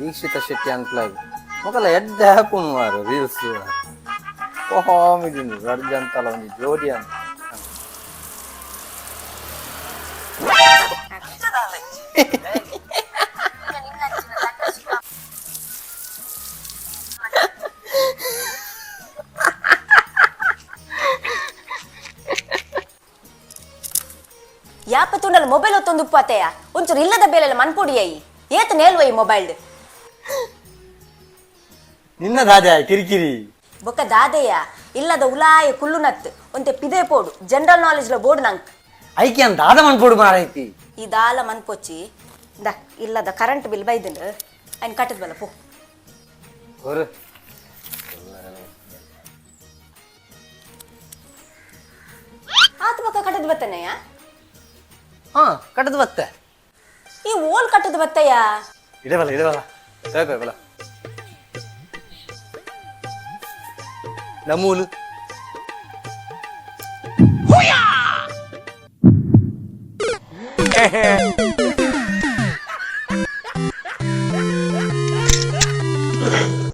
ದೀಕ್ಷಿತ ಶೆಟ್ಟಿ ಅನ್ಪ್ಲಾಗ್ ಮೊಕಲ ಎಡ್ಡೆ ಆಪುನು ಮಾರ್ರೆ reels. Comedy ರಡ್ಡ್ ಅಂತಲ ಒಂಜಿ ಜೋಡಿ ಅಂತ. ಯಾಪ ತೂಂಡಲ ಮೊಬೈಲ್ ಒತ್ತೊಂದು ಉಪ್ಪಾತೆಯ? ಒಂಚೂರು ಇಲ್ಲದ ಬೇಲೆಲ್ಲ ಮನ್ಪೊಡಿಯೈ. ಏತ್ ನೇಲ್ವೈ ಮೊಬೈಲ್? ನಿನ್ನ ದಾದೆ ಕಿರಿಕಿರಿ? ಬೊಕ್ಕ ದಾದೆಯ, ಇಲ್ಲದ ಉಲಾಯ ಕುಲ್ಲುನತ್. ಒಂತೆ ಪಿದೆ ಪೋಡು, ಜನರಲ್ ನಾಲೆಜ್ ಲ ಬೋಡು ನಂಕ್. ಐಕೆ ಅಂತ ದಾದ ಮನ್ಪೊಡು ಮಾರೈತಿ? ಈ ದಾಲ ಮನ್ಪೊಚ್ಚಿ the. ಇಲ್ಲದ ಕರೆಂಟ್ ಬಿಲ್ ಬೈದುಂಡು, ಅಯ್ನ್ ಕಟ್ಟದ್ ಬಲ್ಲ ಪೋ. ಹೊರ. ಆತ ಬೊಕ್ಕ ಕಟ್ಟದ್ ಬತ್ತನೆಯ? ಹಾ, ಕಟ್ಟದ್ ಬತ್ತೆ. ಈ ಓಲ್ ಕಟ್ಟದ್ ಬತ್ತಯ್ಯ? ಇಡವಲ್ಲ ಇಡವಲ್ಲ, ಸಾಯ್ಬಲ್ಲ ನಮೂಲು.